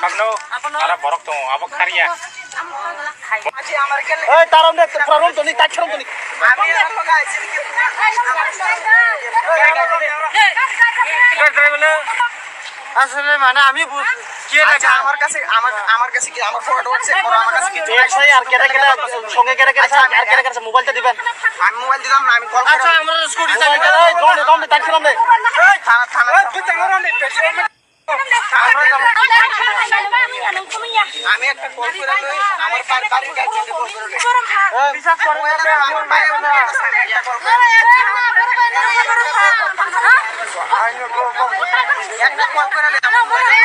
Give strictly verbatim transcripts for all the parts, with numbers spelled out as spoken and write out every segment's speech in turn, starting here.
Sakno, ara borok tongo, abo kharya. Ei, tarom de, problem toni, tak kharom toni. আসলে মানে আমি বুঝ-, কে লাগে? আচ্ছা, আমার কাছে, আমার, আমার কাছে কি, আমার ফোন WhatsApp করো, আমার কাছে কিছু এক সাই আর কেটে কেটে, সঙ্গে কেটে কেটে, আচ্ছা, আমি আর কেটে কেটে মোবাইলটা দিবেন। আমি মোবাইল দিলাম না, আমি কল আচ্ছা, করলাম। আমরা স্কুটি চালিয়ে এই, দম দে, দম দে, তাক ছিলাম দে। এই, থানা, থানা, এই, থানা। তুই তো আমার অনেক বেশি। আমি একটা কল করে লই, আমার বাড়ি, বাড়ির গার্জেনকে কল করে লই। এই, বিশ্বাস করেন না, আমি আমার বাইরে না। একটা কল করে লই। একটা কল করে লই, আমার মোবাইলে।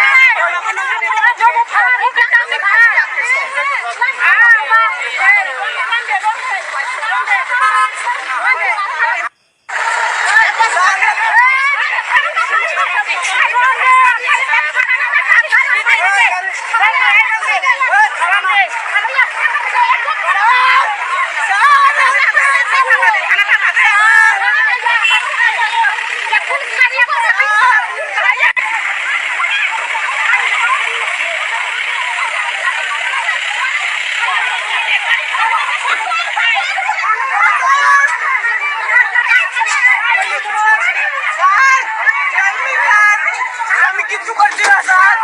স্যার, আমি কিচ্ছু করছি না, sir.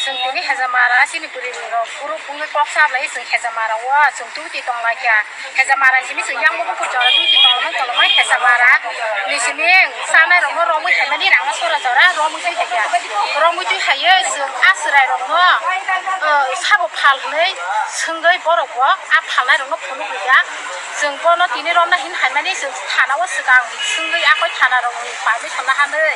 Chwng tini Hezamara chini bwrwi rok group wngwi kok cha lai chwng Hezamara o chwng twi tong lai kha. Hezamara simi chwng yang bo bukur jora twi tong lai tong lai Hezamara ni simi chanai rok no romwi hai mani rang sora jora romwi twi hai kha. Romwi twi hai chwng a chwrai rok no sabo phal hwnwi swngwi borok bo a phalnai rok no phunuk ya. Chwng bono tini romna hin hai mani chwng thana o swkang swngwi a koi thana rok ni permission na hanwi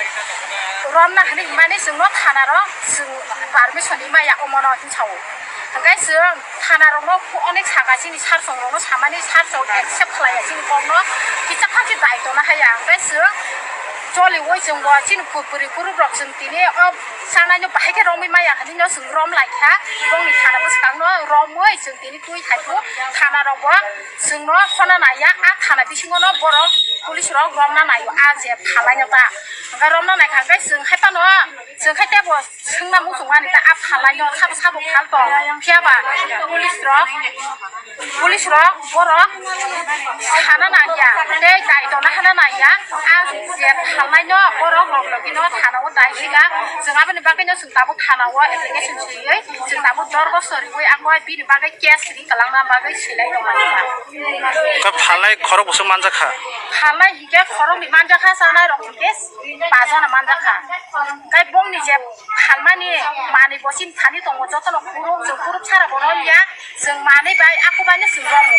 romna hinwi himani chwngno thanaro chwng permission ni maya omono hinwi sao. Hwnkhe chwng thanarokno onek saka chini sarsongrokno samani sarsong accept khlaiya chini kokno kichak kha khe dai tona haya. Hwnkhe chwng choliui chwng bo chini pupuri purubrok chwng tini o chanaino bahai khe romwi maya hinwi no chwng rom lai kha. Bongni thana bwskangno romwi chwng tini twi hai khe thanarokbo chwngno khona naiya. A thana bisingono borok police rok romna naio a je phalaino ta. Hwnkhe romna naikha hwnkhe chwng hai phano chwng khai tebo swngna muchungmani ta a phalaino sabo sabo phal tong. Phiyaba police rok, police rok borok sana naiya tei dai tona hana naiya. A je phalaino borok rok logino thana o dai siga. Chwng aboni bagwino chwng tabuk thana o application swiwi chwng tabuk dorgo soriwi ako bini bagwi case ri kwlangna bagwi silai tongmani. Khe phalnai khorok bwswk manjakha? Phalnai hinkhe khoroknwi manjakha, chanai rok hinkhe pajana manjakha. Khe bongni je phalmani manwi bo chini thani tongo jotono kuruk, chwng kuruk sara bono ya, chwng manwi bai ako baino chwng romo.